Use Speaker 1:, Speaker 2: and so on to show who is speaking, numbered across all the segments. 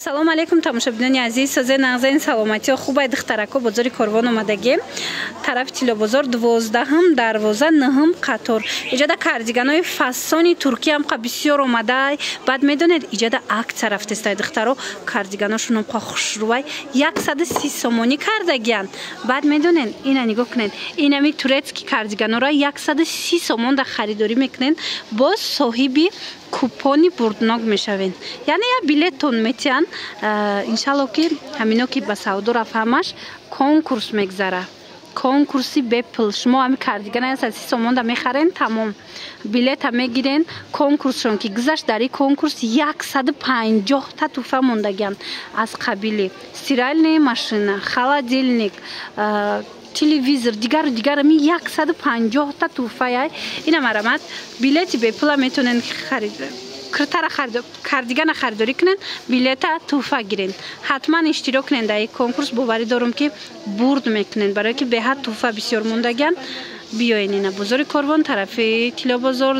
Speaker 1: Салому алейкум, тамошобинони азиз, созе нағзаин, саломатиҳо хубай, духтарако. Бозори Корвон омадагем, тарафи Тиллобозор, 12-ум дарвоза, нӯҳум қатор. Иҷода кардиганои фасони туркиям қа бисёр омадай. Баъд медонед, иҷода акция рафтестай, духтаро. Кардиганошунам қа хушрӯвай, 130 сомонӣ кардагиян. Баъд медонед, ина нигоҳ кунед, инами турецкий кардиганора 130 сомон да харидорӣ мекунед, боз соҳиби купони бурднок мешавед, яъне як билеттон метиҳанд. Иншалло, ки ҳамино ки ба савдо рафт, ҳамаш конкурс мегзара, конкурси бепул. Шумо ҳами кардигана 130 сомон да мехарен, тамом, билета мегирен. Конкурсшон ки гузашт, дар ин конкурс 150-та туҳфа мондагианд, аз қабили стиральная машина, холодильник, телевизор, дигару дигар. Ами 150-та туҳфая. Ина марамат, билети бепула метонен харид, киртара, кардигана харидорӣ кунен, билета туҳфа гирен. Ҳатман иштирок кунен дар ин конкурс. Боварӣ дорум, ки бурд мекунен, барое ки беҳад туҳфа бисёр мондагиан. Биёен, ина бозори Корвон, тарафи Тиллобозор,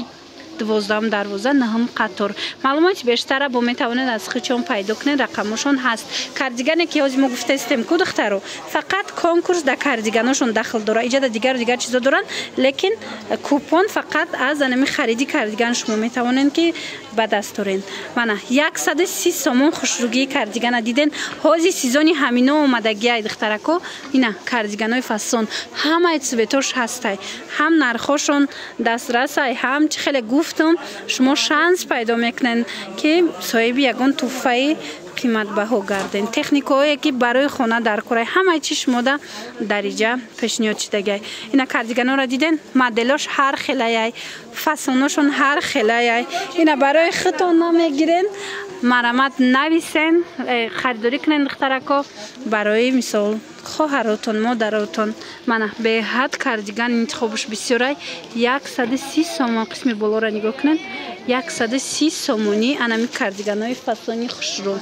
Speaker 1: 12-ум дарвоза, нӯҳум қатор. Маълумоти бештара бо метавонед аз хичон пайдо кунед, рақамошон ҳаст. Кардигане ки ҳозир мо гуфтаистем ку, духтаро, фақат конкурс да кардиганошон дахл дора. Иҷада дигару дигар чизо доранд, лекин купон фақат аз анами хариди кардиган шумо метавонед ки ба даст орен. Мана, 130 сомон хушругии кардигана диден. Ҳози сезони ҳамино омадагиай, духтарако. Ина кардиганои фасон, ҳамаи цветош ҳастай, ҳам нархошон дастрасай, ҳам чӣ хеле гуфтум, шумо шанс пайдо мекунед, ки соҳиби ягон туҳфаи қиматбаҳо гарден. Техникаҳое ки барои хона дар корай, ҳамаи чи шумода дар иҷа пешниҳод шидагай. Ина кардиганоро диден, моделош ҳар хелаяй, фасоношон ҳар хелаяй. Ина барои худтон намегирен, марамат нависен, харидорӣ кунен, духтарако, барои мисол хоҳаротон, модаротон. Мана, беҳад кардиган интихобаш бисёрай, 130 сомон. Қисми болоро нигоҳ кунед, 130 сомонӣ анами кардиганои фасони хушрӯ.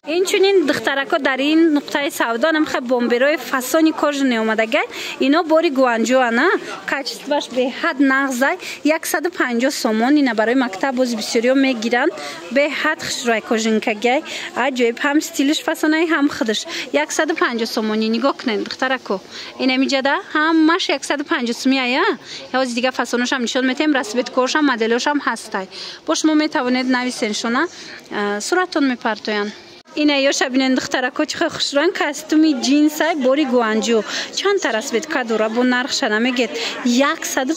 Speaker 1: Инчунин, духтарако, дар ин нуқтаи савдо намхе бомберои фасони кожаный омадагай. Ино бори Гуанҷоана, качествоаш беҳад нағзай, 150 сомон. Ина барои мактаб бози бисёриё мегиранд. Беҳад хушрӯай, кожанкагай, аҷоиб, ҳам стилиш фасонаи, ҳам худаш 150 сомонӣ. Нигоҳ кунед, духтарако, инамиҷада ҳамаш 150 сумия. Ҳози дигар фасоношам нишон метаҳем, расцветкаошам, моделошам ҳастай. Бо шумо метавонед нависеншона, суратон мепартоянд. Ина ёша бинен, духтарако, чӣ хел хушрӯян. Костюми ҷинсай, бори Гуанҷу, чандта расцветка дора, бо нархша намегед. 100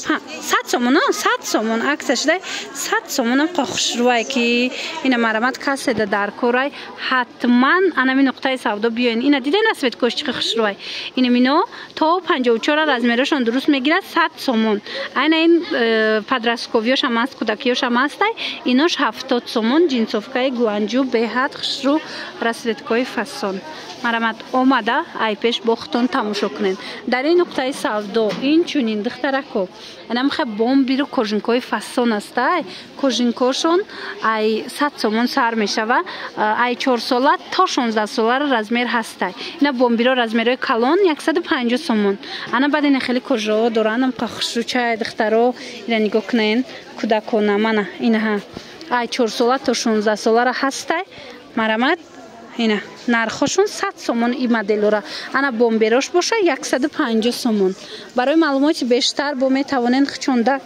Speaker 1: сомон, 100 сомон акция шудай, 100 сомонам. Қа хушрӯай ки ина марамат, каседа дар корай, ҳатман анами нуқтаи савдо биёен. Ина диден, расцветкош чӣ хел хушрӯай. Ина мино то 54 размерошон дуруст мегирад, 100 сомон. Айна ин подростковиёшам аст, кӯдакиёшам ҳастай, инош 70 сомон. Ҷинсовкаи Гуанҷу, беҳад хушрӯ, расцветкаҳои фасон. Марамат, омада ай пеш бохтон тамошо кунед. Дар ин нуқтаи савдо инчунин, духтарако, анамхе бомбиру кожанкаҳои фасон астай. Кожанкаошон ай 100 сомон сар мешава, ай 4 сола то 16 соларо размер ҳастай. Ина бомбиро размерҳои калон 150 сомон. Ана баъд ина хеле кожаҳо доранд, амқа хушрӯчай, духтаро. Ина нигоҳ кунед, кӯдакона, мана инаҳа ай 4 сола то 16 солара ҳастай. Марамат, ина нархошон 100 сомон и моделора. Ана бомберош боша 150 сомон. Барои маълумоти бештар бо метавонед хчонда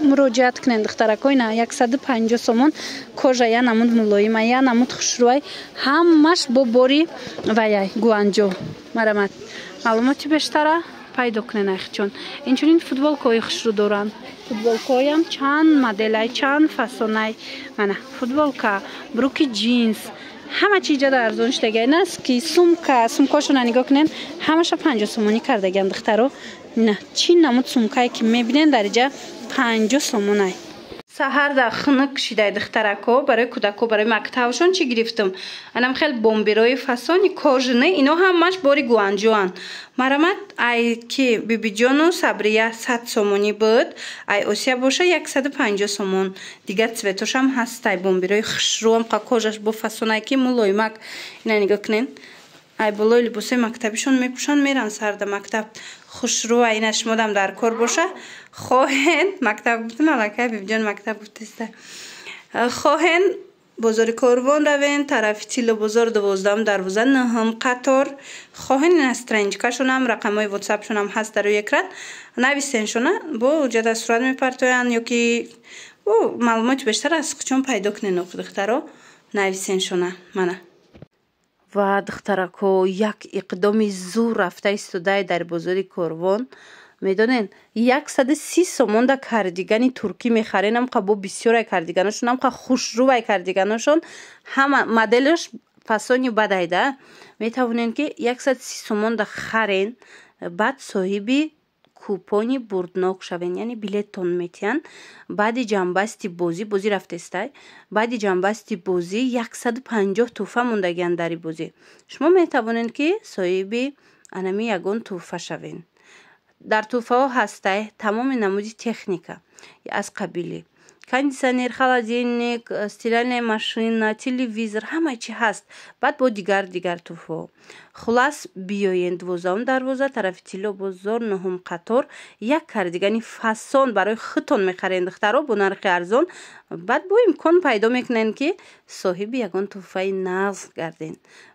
Speaker 1: муроҷиат кунед, духтарако. Ина 150 сомон кожа, я намуд мулоима, я намуд хушрӯай, ҳамаш бо бори ваяй Гуанҷо. Марамат, маълумоти бештара пайдо кунед айхчон. Инчунин футболкаҳои хушрӯ доранд. Футболкаҳоям чанд моделай, чанд фасонай. Мана футболка, бруки ҷинс, ҳама чи иҷода арзон шудагай. Носки, сумка, сумкаошона нигоҳ кунед, ҳамаша 50 сомонӣ кардагиан, духтаро. На чӣ намуд сумкае ки мебинед, дар иҷа 50 сомонай. Саҳар дар хунук шидай, духтарако, барои кӯдако, барои мактабшон чӣ гирифтам? Анам хел бомберои фасони кожаный, ино ҳамаш бори Гуанҷоанд. Марамат, ай ки Бибиҷону Сабрия 100 сомонӣ буд, ай Осия боша 150 сомон. Дигар цветошам ҳастай. Бомберои хушрӯам қа, кожаш бо фасонай ки мулоимак. Ина нигоҳ кунед, ай болои либосои мактабишон мепӯшанд, меран сарда мактаб, хушрӯа. Ина шумодам дар кор боша, хоҳен мактаб гуфтам, аллакай Бибиҷон мактаб гуфтеста, хоҳен. Бозори Корвон равен, тарафи Тиллобозор, 12-ум дарвоза, нӯҳум қатор. Хоҳен, ина страничкашонам, рақамҳои ватсапшонам ҳаст дар рӯи экран. Нависеншона, бо ҷада сурат мепартоянд ё ки бо маълумоти бештар аз чун пайдо кунен. Охи, духтаро, нависеншона мана. Ва, духтарако, як иқдоми зур рафта истодаи дар бозори Корвон. Медонен, 130 сомон да кардигани туркӣ мехарен. Амқа бо бисёрай кардиганошон, амқа хушрӯвай кардиганошон, ҳама моделаш фасони бадайда. Метавонен, ки 130 сомон да харен, баъд соҳиби купони бурднок шавен, яъне билеттон метиҳанд. Баъди ҷамъбасти бозӣ, бозӣ рафтестай, баъди ҷамъбасти бозӣ 150 тӯҳфа мондагианд дар бозӣ. Шумо метавонед, ки соҳиби анами ягон тӯҳфа шавен. Дар тӯҳфаҳо ҳастай тамоми намуди техника, аз қабили кондитсионер, холодильник, стиральная машина, телевизор, ҳама чи ҳаст. Баъд бо дигар дигар тӯҳфаҳо. Хулас, биёен 12-ум дарвоза, тарафи Тилло бозор, нӯҳум қатор. Як кардигани фасон барои худтон мехарен, духтаро, бо нархи арзон. Баъд бо имкон пайдо мекунен, ки соҳиби ягон тӯҳфаи нағз гарден.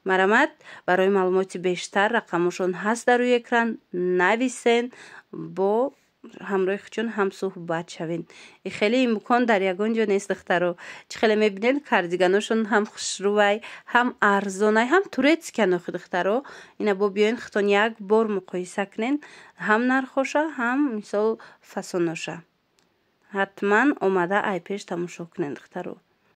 Speaker 1: Марамат, барои маълумоти бештар рақамошон ҳаст дар рӯи экран, нависен, бо ҳамроҳи худшон ҳамсӯҳбат шавен. И хеле имкон дар ягон ҷо нест, духтаро. Чӣ хеле мебинед, кардиганошон ҳам хушрӯвай, ҳам арзонай, ҳам турецкиян. Охи, духтаро, ина бо биёен, худтон як бор муқоиса кунен, ҳам нархоша, ҳам мисол фасоноша. Ҳатман омада айпеш тамошо кунен, духтаро.